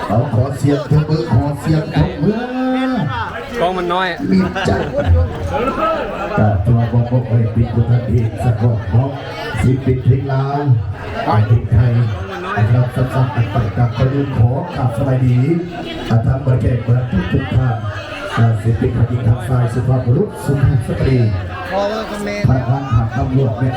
ເອົາ ຂໍສຽງຕົບມື ຂໍສຽງຕົບມື ກ້ອງມັນນ້ອຍ ມີຈັດ ກະຕົວບໍ່ບໍ່ໄດ້ປິດບໍ່ທັນເອງສະກ່ອນເນາະ ສິບເປັນເພງລາວ ເພງໄທ ນະຄັບ ສັບໆກັນໄປ ກະຂໍຂໍກາບສະບາຍດີ ອາ ທາງບໍລິແຂກເບິດທຸກໆທ່ານ ອາ ສິເປັນທາງຍິງທາງຊາຍ ສຸພາບບຸລຸດ ສຸພາບສະຕຣີ ພະນັກງານ ທາງຕຳຫຼວດ ແມ່ຄ້າ